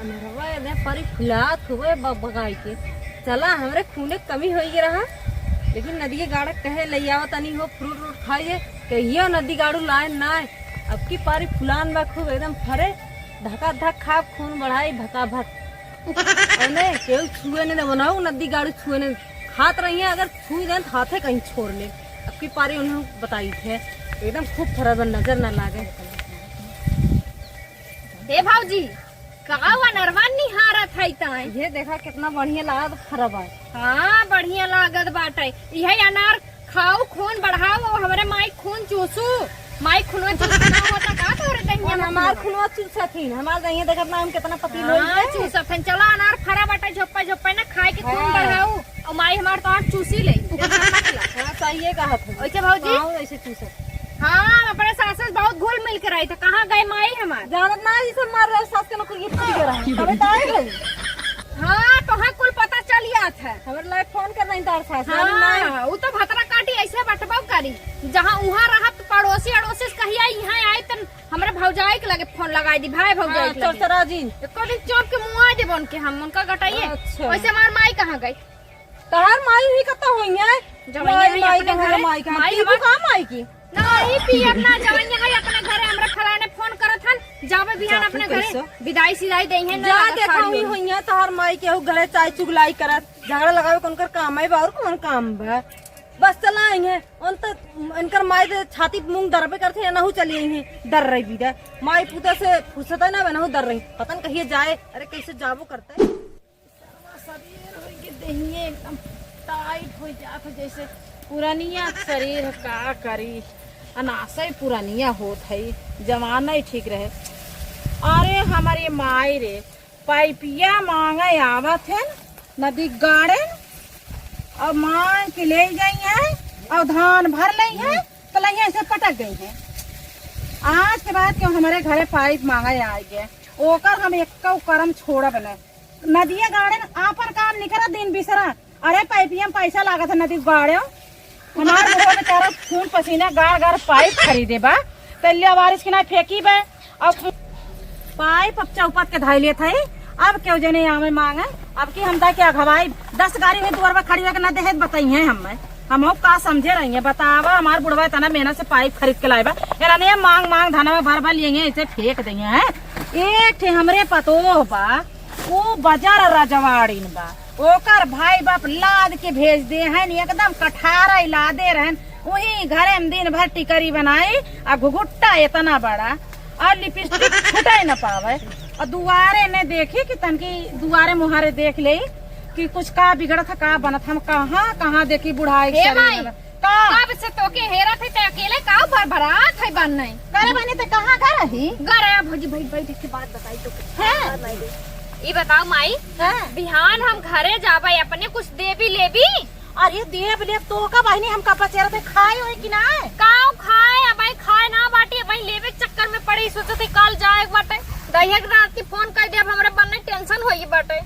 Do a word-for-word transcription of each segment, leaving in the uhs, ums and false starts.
नरवा एदे परी फुलात हुए बगबगाई के। चला, हमरे खूने क कमी होई रहा, लेकिन नदिये गाड़े कहे लइ आवा तनी हो फ्रूट व्रूट खाइए, कहियो नदी गाड़ू लाए नाय। अब की पारी फुलान बा खूब एकदम फरे, धका धक खाब, खून बढ़ाई भका भक। ओने केहू छुए ने देबो ना, नदी गाड़ू छुए ने, खात रहिए, अगर छुई देन त हाथे कहीं छोड़ ले। अब की पारी उन्हें बताई थे, एकदम खूब फरल बा, नजर ना लागे। हे भौजी, का हुआ नरवा निहारत है ताई? ये देखा कितना बढ़िया लागत फरल बा। हाँ, बढ़िया लागत बाटे। इहे अनार खाऊ, खून बढ़ाऊ, और हमरे माई खून चूसू। माई खुनवा चूसू ना होता का तोरे दहिया कौन में हमार खुनवा? खुनवा चूसत ही? हमार दहिया देखत ना हम कितना पतली हाँ, होई है। चूसत हन। चला अनार फरा बाटे झोप्पा झोप्पा ना खाए के खून हाँ। बढ़ाऊ। और माई हमार तो आज चूसी ले। हाँ, सही है कहत है। ओइसे भौजी? हाँ, ऐसे चूसत। हाँ, अपने सास से बहुत घुल मिल के रही थे। कहाँ गए माई हमार? जानत ना, ई सब मार रहे सास के नौकरी, ये पकड़ के रहा। तबे तो आए गए। हाँ, तो हाँ, कुल पता चल जात है। हमरे लायक फोन कर रही तार सास, हाँ, जानत ना। उ तो भतरा काटी ऐसे बटबो करी। जहाँ उहाँ रहत पड़ोसी अड़ोसी से कहिया इहाँ आई त हमरे भौजाई के लगे फोन लगाई दी, भाई भौजाई हाँ, के लगे। चरचरा जी। एको दिन चौंक के मुँह आ देबो उनके हम, उनका गटाइए। अच्छा। वैसे हमार माई कहाँ गई? तहार माई हुई कत्ता होई है? जवैया माई, है माई अपने कहाँ, घरे। माई कहाँ? माई पीबू हमार का माई की? नहीं, पियब ना, जवैया है अपने घरे, हमरा फलाने फोन करत हन, जाबे बिहान जाके अपने घरे, कैसे? विदाई सिदाई देइहैं, ना जा लागत देखा साड़ी हुई ओढ़ी। होई है, तहार माई केहू घरे चाय चुगलाई करत, झगड़ा लगावे के उनकर काम है बा, और कौन काम बा? बस चला आई है, उन तो इनकर माई दे छाती मूंग दरबे करते हैं, नहू चली आई है, डर रही भी दे। माई पूता से फुर्सत है ना, नहू डर रही, पता न कहिए जाए, अरे कैसे जाबो करता है। सरवा सरीर होई के देहिए एकदम टाइट होई जात है, जैसे पुरनिया सरीर का करी, अनासै पुरनिया होत है, जमाना ही ठीक रहे। अरे हमारी माई रे, पाइपिया मांगे आवत है नदी गाड़े, और मांग के ले गई है, और धान भर ले है, तो लइहे ऐसे पटक गई है। आज के बाद क्यों हमारे घरे पाइप मांगे आए गए, ओकर हम एक्कौ करम छोड़ब न। नदिया गाड़े न आपन काम निकरा दिन बिसरा। अरे पाइपिया में पैसा लागत है नदी गाड़े। हमार बुढ़वा बेचारा खून पसीना गार गार पाइप खरीदे बा। तल्ले बारिश के ना फेंकी बे। अब पाइप अब चौपट के धाई लेत है। अब क्यों जने आवे मांगे। अब की हम दा के अघवाई दस गाड़ी में दुआर पर खड़ी होके ना देहे बताई है हमें। हम का समझे रही है बतावा। हमार बुढ़वा इतना मेहनत से पाइप खरीद के लाए बा। एरा ने मांग मांग धनवा भर भर लिए ऐसे फेंक दे हैं। एक ठे हमरे पतोह बा। ऊ बजर रजवाड़िन बा। ओकर भाई बाप लाद के भेज दे हन, एकदम कठारा ही लादे रहन। वही घरे में दिन भर टिकरी बनाई, आ घुघुट्टा इतना बड़ा, और लिपस्टिक छूटे न पावे। और दुआरे में देखी कि तनकी दुआरे मुहारे देख ले कि कुछ का बिगड़त है, का बनत। हम कहाँ, कहाँ देखी बुढ़ाई के हे शरीर माई, में। का? कब से तोके हेरत है, ते अकेले का भरभरात है बन नहीं? करे बनी ते कहाँ घर रही? घर आया भौजी, भाई, भाई, देख के बात बताई तो। हैं? ई बताओ माई, हैं? बिहान हम घरे जाबे, अपने कुछ देबी लेबी? अरे देब लेब तो का बहिनी, हम का बचेरत है, खाए होई कि ना? काव खाए, अब भाई खाए ना बाटी, अब भाई लेबे के चक्कर में पड़ी, सोचत है कल जाए के बाटे। दहिया के रात के फोन कर दे, अब हमरे बन्ने टेंशन होई बाटे।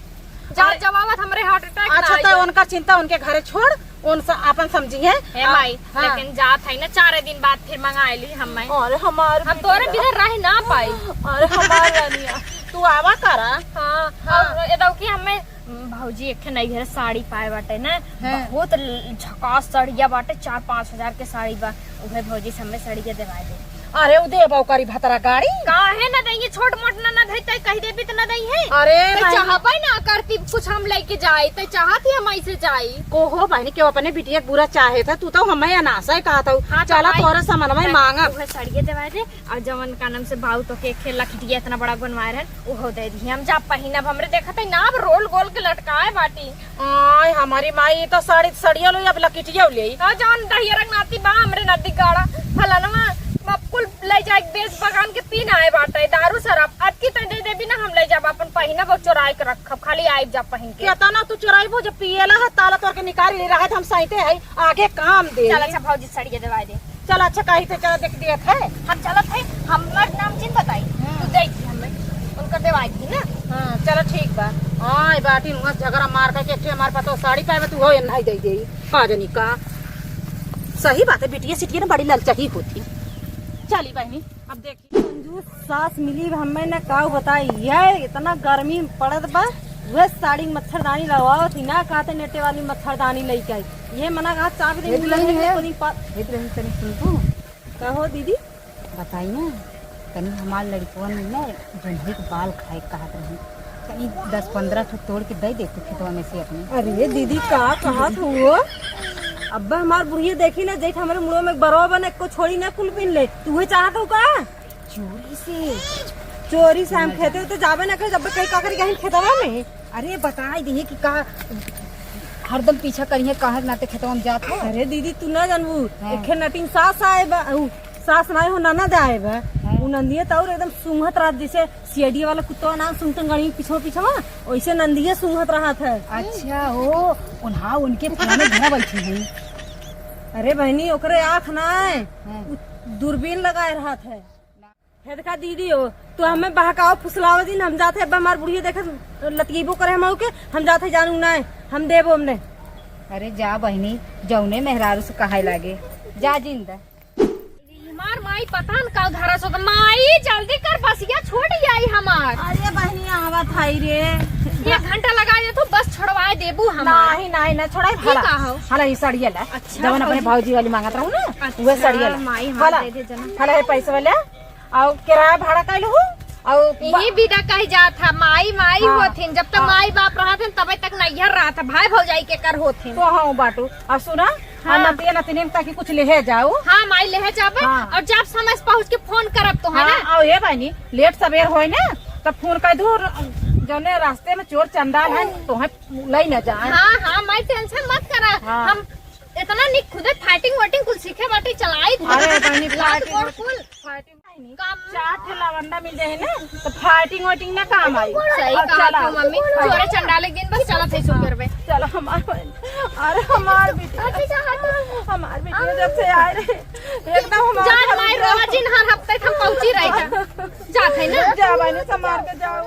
जा, अरे, जवाबत हमरे हार्ट अटैक अच्छा, ना तो आई। उनका चिंता उनके घरे छोड़, उन स-, आपन समझी है। हे आ, माई, हाँ। लेकिन जात है ना, चार दिन बाद फिर मंगा ली हम। अरे हमार हम तोरे बिटिया। बिना रह ना पाई। अरे हमार रानिया, तू आवा करा। हाँ, हाँ। और ए दौकी हमें, उम, भौजी एक ठे नई घर साड़ी पाए बाटे ना, हाँ। बहुत ल-, झकास साड़िया बाटे, चार पाँच हजार के साड़ी बा, उहे भौजी से हमें साड़िया देवाए दे। अरे, उ देबो करी भतरा गाड़ी। काहे न देइहे, छोट मोट ननद है, तै कही देबी त न देइहे। अरे, तै भाई। चाहबे ना करती, कुछ हम लेके जाई, तै चाहत ही हम ऐसे जाई। को हो बहिनी, केहू अपने बिटिया के बुरा चाहे था, तू तो हमें अनासै कहत हऊ। हाँ, तो चला, भाई, तोरे समनवा तै मांगब। उहे सड़िए देवाए दे, और जवन का नाम से बाऊ तो के खेला खिटिया इतना बड़ा बनवाए रहन, उहो दे दी। हम जा पहिनब, हमरे देखत है ना, अब रोल गोल के लटकाए बाटी। आय, हमारी माई, ई तो साड़ी, सड़िया लो, अब लकिटिया ले। हाँ, जौन दहिया रंग नाती बा, हमरे नदी गाड़ा, फलनवा, अब कुल ले जाए, बेच बगान के पी ना आए बाटे, दारू शराब, अबकी तो दे देबी ना, हम ले जाब, अपन पहिनब और चोराए के रखब, खाली आइब जा पहिन के। केतना तू चोराइबो, जब पियला है, ताला तोड़ के निकाल ले रहा है, तो हम सहिते है, आगे काम दे। चल, अच्छा, भौजी, सड़िया देवाए दे। चल, अच्छा, कही तो चला देख दिया था। हम चलत है, हमर नाम चिन्ह बताई। हाँ। तू दे दी हमें, उनका देवाई दी ना। हाँ, चलो ठीक बा। हाँ, ई बाटी नुआ झगड़ा मार करके एक ठे हमार पतोह साड़ी पावे, तू हो एन्हाई दे दे। का जानी का। सही बात है, बिटिया सिटिया ना बड़ी ललचही होती। चली बहिनी, अब देखी। तू सास मिली हमें न, काऊ बताई, ये इतना गर्मी पड़त बा, वह साड़ी में मच्छरदानी लगावत ही ना, कहते नेटे वाली मच्छरदानी लेके आई। ये मना कहा, चाबी दे हे दुल्हन है। कोनी पा- हे दुल्हन, तनी सुन तू। का हो दीदी? बताई ना, तनी हमार लड़कवन में ना जोन्हई के बाल खाए के कहत रही, तनी दस पन्द्रह ठो तोड़ के दे दे तू खेतवा में से अपने। अरे दीदी, का कहत हो? अब हमार बुढ़िया देखी ना, जैसे हमारे मुड़ो में बरवा बने को छोड़ी ना, कुल पीन ले। तू ये चाहत हो का? चोरी से? चोरी से हम खेते तो जाबे ना करे, जब कहीं का करी गहिन खेतवा में। अरे बताई दिए कि का हरदम पीछा करिए, कहाँ नाते खेतवा में जात हो। अरे दीदी, तू ना जानबू, हाँ। एक नटिन सास आए बा, उ सास ना हो, ननद आए बा। हाँ। उ नंदिया तो और एकदम सूंघत रहत, जैसे सीआईडी वाला कुत्ता ना सूंघतन गणी पीछवा पीछवा, वैसे नंदिया सूंघत रहत है। अच्छा, ओ, उन्हा उनके पुराने घर बैठी है। अरे बहनी, ओकरे आँख ना है, हाँ। उ दूरबीन लगाए रहत है। हे देखा दीदी हो, तू हमें बहकाओ, फुसलाओ दिन, हम जात है, अब हमार बुढ़िया देखे लतियेबो करे हम के, हम जात है जानू ना, हम देबो हमने। अरे जा बहिनी, जौने मेहरारू से कहाई लागे, जा जिंदा। हमार माई पता न का धरा सो, माई जल्दी कर, बसिया छूट जाई हमार। अरे बहिनी, आवत हई रे। एक घंटा लगा दे तू, बस छोड़वाए देबू हमार। नहीं, नहीं, ना छोड़ाई, ठीक हला। का हो? हला, ई सड़िया ला। अच्छा, जवन अपने भौजी। भौजी वाली मांगत रहू ना, अच्छा, उहे सड़िया ला। माई, हमार हला, दे दे जना। हला, हे पैसे वाला। अउ किराया भाड़ा कइल हूँ, अउ बा- यही बिना कही जात है, माई, माई हाँ। होथिन। जब तक हाँ। माई बाप रहथिन, तबे तक नैहर रहत है, भाई भौजाई के कर होथिन। तो हाँ बाटू। अउ सुना, हाँ। हाँ। नतिया नतिनी में ताकि कुछ लेहे जाऊ। हाँ, माई लेहे जाबे। हाँ। अउ जब समय से पहुँच के फोन करब तो, है हाँ, ना? अउ ये बहिनी, लेट सबेर होई ना, तब फोन कर दू, जौने रास्ते में चोर चंडाल है, तोहे लई न जाए। हाँ, हाँ, माई टेंशन मत करा। हाँ। हम इतना निक खुदे फाइटिंग वाइटिंग कुल सीखे बाटी, चलाई अरे बहिनी, लात फाइटिंग गोड़ वाइटिंग। कुल। फाइटिंग नहीं। काम। चार ठे लवंडा मिल जाए ना, तो फाइटिंग वाइटिंग ना काम आई। सही अब कहा चला। तो मम्मी, चोरे चंडाले के दिन बस चलत है शुक्र पे। चलो हमार, अरे हमार बेटी, हमार बेटी जब से आए रहे, एकदम हमार जान घर माई में रोवा जिन, हर हफ्ते हम पहुंची रही था। जात है ना? जा बहिनी, संभाल के जाऊ।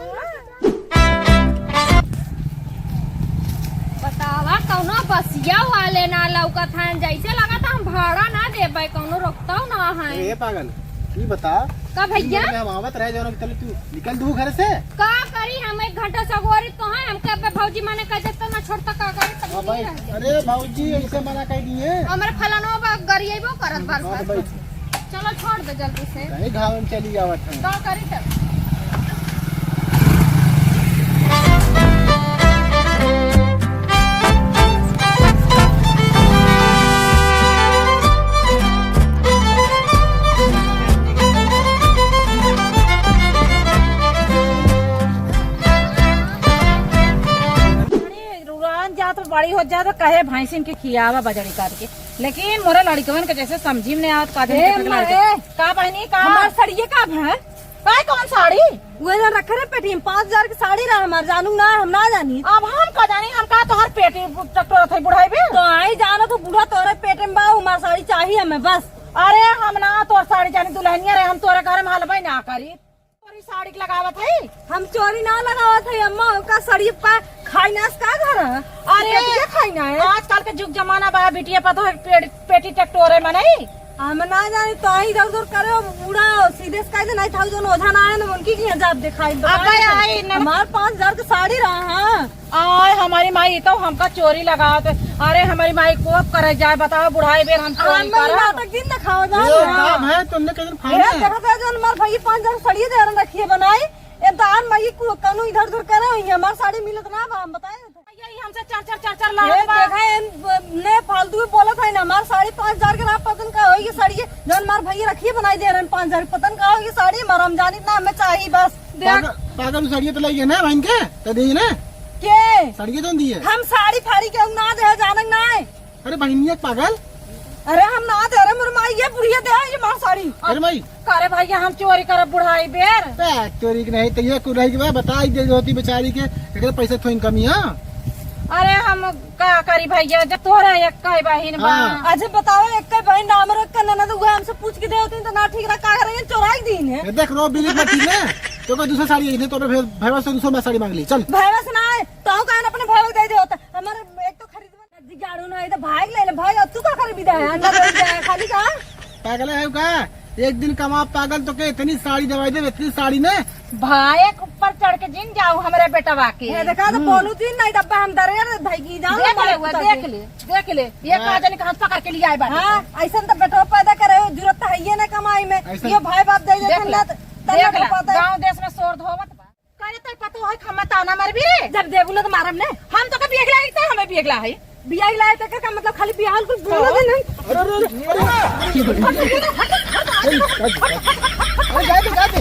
बतावा, कौनो बसिया वाले ना लौकत हन, जैसे लगत हम भाड़ा ना देबै, कौनो रोकतौ ना है। ए पागल, ई बता, का भैया? ई में हम आवत रहे, जौन तले तू निकल दू घर से। का करी, हम एक घंटा से अगोरी तो है, हमके अब भौजी मने कह देता ना छोड़ता, का करी, तब हाँ नहीं भाई, रह गए। अरे भौजी ऐसे मना कर दिए। हमरे फलनो बा गरियेबो करत बार हाँ बार। भाई। चलो छोड़ दे जल्दी से। कहीं घाव में चली जावत है। का करी तब? अरे, रुरान जात बड़ी हो जात, कहे भैंसिन के खियावा बजड़ी करके। लेकिन मोरे लड़कवन के जैसे समझी में नहीं आवत, का जाने ए, कितना माँ, लड़के। ए। का बहनी, का? हमार सड़िए का भै? का कौन साड़ी? वो जन रखे रहे पेटी में, पाँच हजार की साड़ी रहा हमार, जानू ना, हम ना जानी। अब हम का जानी, हम का तोहर पेटी टकटोरत है बुढ़ाई बे? तो आई जानो तो बूढ़ा तोरे पेटे में बा, हमार साड़ी चाहिए हमें बस। अरे हम ना तोर साड़ी जानी, दुल्हनिया रहे, हम तोरे घर में हलबे ना करी। चोरी साड़ी के लगावत है? हम चोरी ना लगावत है अम्मा, ओका साड़ी का खाई नास का घर है? अरे, बिटिया खाई ना है। आजकल के जुग जमाना बा, बिटिया पतोह पेट-, पेटी टकटोरे मनई। हम ना जानी, तो आई इधर उधर करे, बूढ़ा सीधे से कह दे, नहीं था जौन ओझा ना आए ना, उनकी किहाँ जाब दिखाई। अबे आई न। हमार पाँच हजार के साड़ी रहा, हाँ। आय, हमारी माई, ई तो हमका चोरी लगावत है। अरे, हमारी माई को अब करे जाए, बताओ, बुढ़ाई बेर हम चोरी हम करब? नाटक दिन दिखाओ जाओ। ए, का भाई, तुमने कहीं ए, फाड़े? देखो तो, जौन हमार भाई पाँच हजार साड़ी दे रहे रखिए बनाई। ए, दान माई को कनु इधर उधर करे हुई है, हमार साड़ी मिलत ना बा, हम बताए। ये हमसे चर चर चर चर ए, लड़त बा। देखा, एन, ने फालतू में बोलत है ना, हमार साड़ी पाँच हजार के ना पतन का होई, ये साड़ी, जौन हमार भैया रखिए बनाई दे रहे हैं पाँच हजार, पतन का होई, ये साड़ी हमार हम जानित ना, हमें चाहिए बस। देख। पागल, पागल साड़ी तो लाई है ना बहन के, तो दी ना। के? साड़ी के जौन दी है। हम साड़ी फाड़ी के हम ना दे, जानक ना है। अरे बहिनिया पागल। अरे हम ना दे रहे, मोर माई ये बुढ़िया दे, ये मार साड़ी। अरे माई। का रे भैया, हम चोरी करब बुढ़ाई बेर? ए, चोरी के नहीं, तो ये कुल रही के बा, बताई दे होती बेचारी के, एकरे पैसा थोइन कमी है। अरे हम का करी भैया, जब तोरा एक कई बहिन बा। हाँ। अच्छा बताओ, एक कई बहिन ना, हमरे एक ननद हुआ, हमसे पूछ के दे होती तो ना ठीक रहा, का करेंगे, चोराई दीन है। ये देख रो बिलिक मत ठीक है, तो कोई दूसरा साड़ी नहीं, तो भै-, भैया से दूसरा मैं साड़ी मांग ली, चल। भैया से ना है, तो कहन अपने भैया को दे दे होता, हमारे एक तो खरीद जी, गाड़ू ना, इधर भाग ले ले, भाग, अब तू का करे विदा है? अंदर बैठ जाए, खाली का? पागल है का? एक दिन कमा पागल, तोके इतनी साड़ी दवाई देब, इतनी साड़ी ने। भाई, ऊपर चढ़ के जिन जाऊ हमरे बेटवा के। ये देखा तो बोलू जिन, नहीं डब्बा हम दरे धैगी जाओ, देख ले, मार वो कुत्ता देख के। ले, देख ले, ये हाँ। कहा जाने कहाँ से पकड़ के लिया है बाटे। हाँ, ऐसन तो बेटवा पैदा करे हो, जरूरत तो है ये ना कमाई में। ऐसन ये भाई बाप दे दे देख ले, तन्ना, तन्ना देख ले, पता है। गाँव देश में शोर धोवत बा। करे तो पतो है, खम्मा ताना मारबी रे। जब देबू ना तो मारब ने। हम तो के बियगला है, तो हमें बियगला है। बियगला है तो का मतलब खाली बियाहल कुल बोलो तो। दे नहीं। अरे, अरे, अरे। अरे, जाए दे, जाए दे।